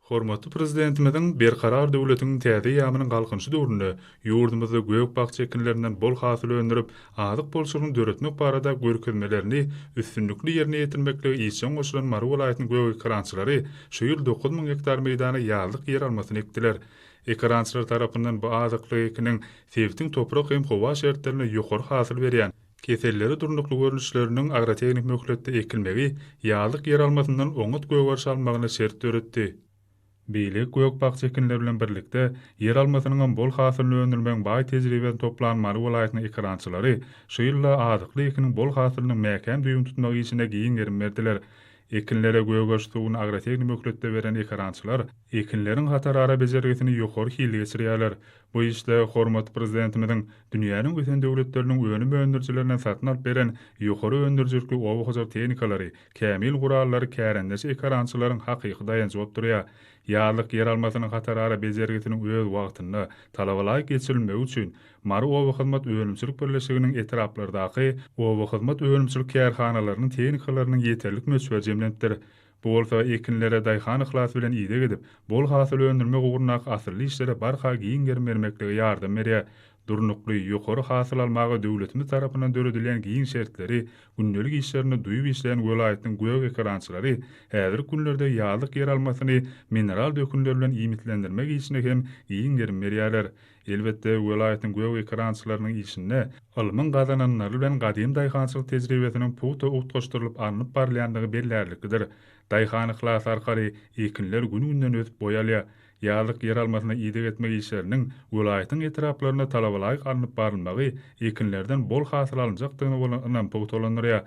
Hormatly Prezidentimiziň Berkarar döwletiň täze eýýamynyň Galkynyşy döwründe ýurdumyzda gök-bakja ekinlerinden bol hasyl öndürip, azyk bolçulygyny döretmek barada görkezmelerini üstünlikli ýerine ýetirmeklige işjeň goşulan Mary welaýatynyň gök ekerançylary şu ýyl 9000 gektar meýdana ýazlyk ýeralmasyny ekdiler. Ekerançylar tarapyndan bu azyklyk ekiniň sebitiň toprak hem howa şertlerinde ýokary hasyl berýän, kesellere durnukly görnüşleriniň agrotehnik möhletde ekilmegi ýazlyk ýeralmasyndan oňat gögeriş almagyna şert döretdi. Beýleki gök-bakja ekinleri bilen birlikde, ýeralmasynyňam bol hasylyny öndürmegiň baý tejribesini toplan Mary welaýatynyň ekerançylary şu ýylda azykly ekiniň bol hasylynyň mäkäm düýbüni tutmak işine giň gerim berdiler. Ekinlere gögeriş suwuny agrotehnik möhletde beren ekerançylar ekinleriň hatarara bejergisini ýokary hilli geçirýärler. Bu işde hormatly Prezidentimiziň dünýäniň ösen döwletleriniň önüm öndürijilerinden satyn alyp beren ýokary öndürijilikli oba hojalyk tehnikalary, kämil gurallary kärendeçi ekerançylaryň hakyky daýanjy bolup durýar. Ýazlyk ýeralmasynyň hatarara bejergisiniň öz wagtynda, talabalaýyk geçirilmegi üçin Mary-obahyzmat önümçilik birleşiginiň etraplardaky obahyzmat önümçilik kärhanalarynyň tehnikalarynyň ýeterlik möçberi jemlenipdir. Bu bolsa ekinlere daýhan yhlasy bilen ideg edip, bol hasyl öndürmek ugrundaky asylly işlere barha giň gerim bermeklige ýardam berýär. Durnukly, ýokary hasyl almaga döwletimiz tarapyndan döredilýän giň şertleri gündelik işlerinde duýup işleýän welaýatyň gök ekerançylary häzirki günlerde ýazlyk ýeralmasyny mineral dökünler bilen iýmitlendirmek işine hem giň gerim berýärler. Elbetde, welaýatyň gök ekerançylarynyň işinde ylmyň gazananlary bilen gadym daýhançylyk tejribesiniň pugta utgaşdyrylyp alnyp barylýandygy bellärliklidir. Daýhan yhlasy arkaly ekinler gün-günden ösüp boý alýar. Ýazlyk ýeralmasyna ideg etmek işleriniň welaýatyň etraplarynda talabalaýyk alnyp barylmagy ekinlerden bol hasyl alynjakdygyna bolan ynamy pugtalandyrýar.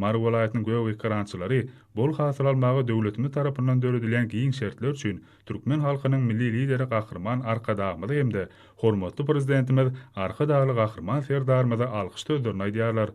Mary welaýatynyň gök ekerançylary bol hasyl almaga döwletimiz tarapyndan döredilýän giň şertler üçin türkmen halkynyň Milli Lideri Gahryman Arkadagymyza hem-de hormatly Prezidentimiz Arkadagly Gahryman Serdarymyza alkyş sözlerini aýdýarlar.